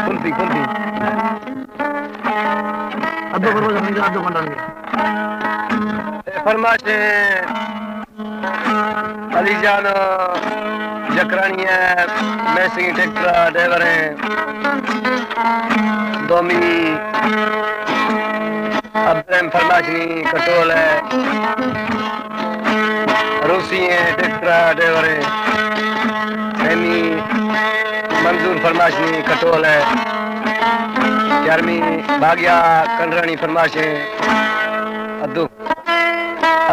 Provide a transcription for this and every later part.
کلفی، کلفی۔ عبدو بروز، عبدو کنڈرانی۔ اے فرمائش علی جان جکرانی ءِ، میسنگی ٹریکٹر ءِ ڈرائیور ایں۔ دومی عبدالرحیم فرمائش نی کٹول ءِ، روسی ایں، ٹریکٹر ءِ ڈرائیور ایں۔ سیمی منظور فرمائش نی کٹول ءِ، چارمی باگیا کنڈرانی فرمائش ایں۔ ادو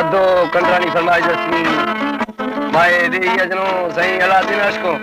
ادو کنڈرانی فرمائش است نی۔ مائے دیہی اجنو سائیں علاؤالدین عاشقو۔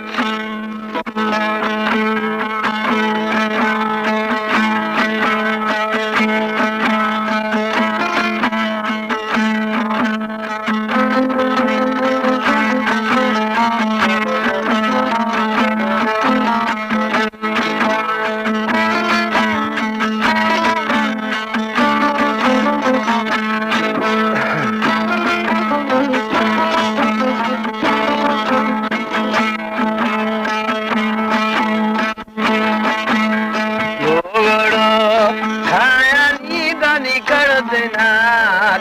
لوگڑو کھایا نی دانی کڑدنا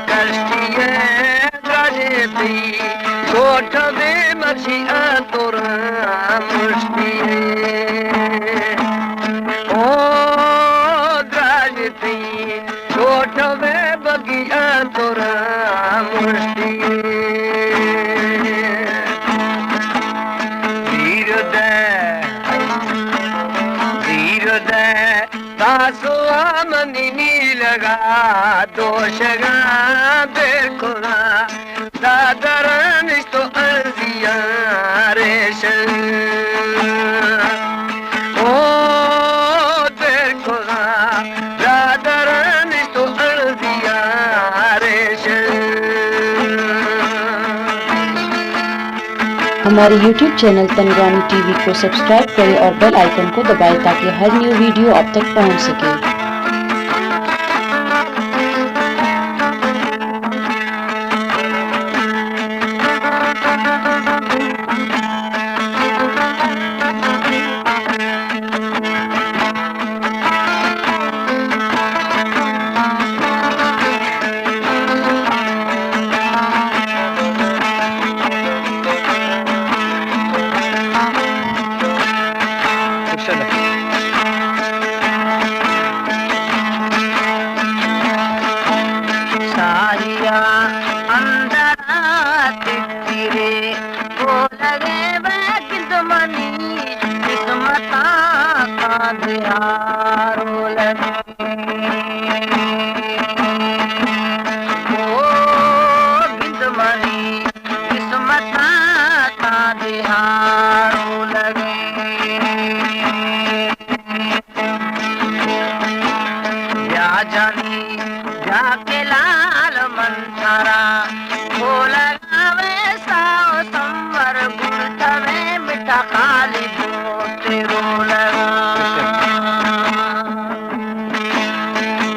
کشتی ہے۔ گاجے تئی کوٹھ بے مرشی اتورا مشتی۔ او گاجے تئی کوٹھ بے بگی اتورا مشتی۔ زیر دے، زیر دے، تاسو منی نیلگا دوشگا بے کلا۔ دادران تو ارزیاں ریشن۔ او دل کلا، دادران تو ارزیاں ریشن۔ ہمارے یوٹیوب چینل تنگرانی ٹی وی کو سبسکرائب کریں اور بیل آئیکن کو دبائیں تاکہ ہر نیو ویڈیو آپ تک پہنچ سکے۔ ساہیا اندرا تترے، بولگے بے گند منی قسمتا کاں دیہارو لگے۔ او گند منی قسمتا کاں دیہارو لگے۔ بیا جانی، بیا کہ لال من ترا، بولگا وے ساو سمر گڑتوے مٹا خالی دوتے رولگا۔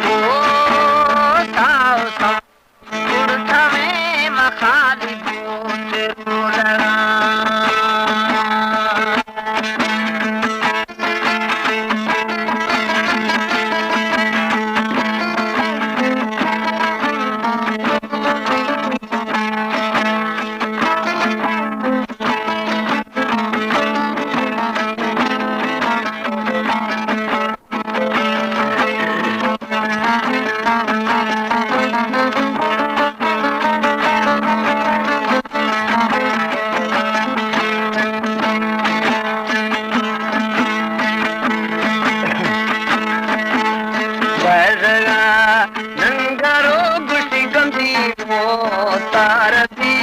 او ساو سمر گڑتوے مخالی دوتے رولگا۔ بزگا ننگرو گوشتی گندی مو تارتی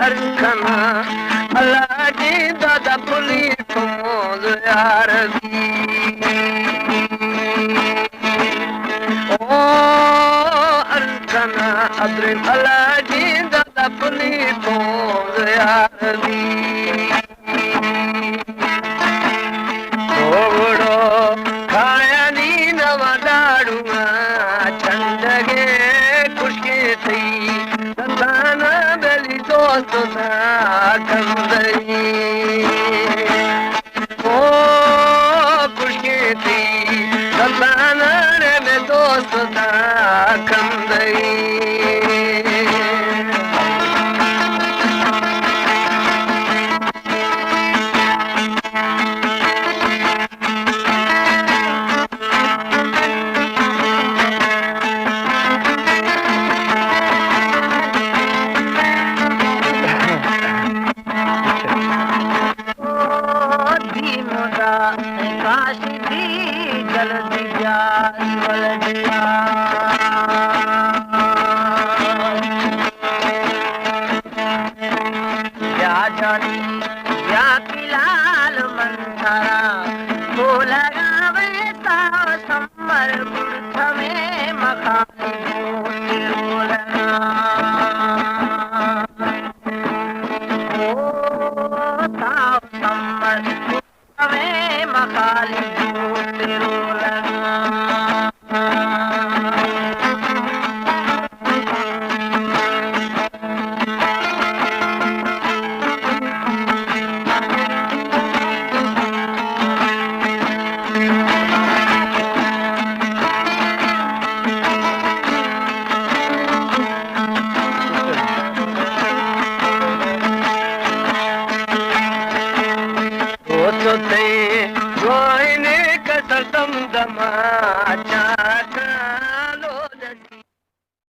ارکنا، اللہ جی دادا پلی تموز یار بی۔ او ارکنا ادرم اللہ جی دادا پلی تموز یار بی۔ اوڑو کھایا نی نوا لاڑواں چنڈگے کشکے تئی، ستانا بلی دوست نا کندئی۔ او دی مدا کاش دی جلدی بیا، جلدی بیا۔ بیا جانی، بیا کہ لال من ترا کولگا ویتا سمر بڑتمے مخالی دوست رولگا۔ او تا سمر ہمے مخالی دوست رولگا۔ او تو تئی گوائنے کسر دم دما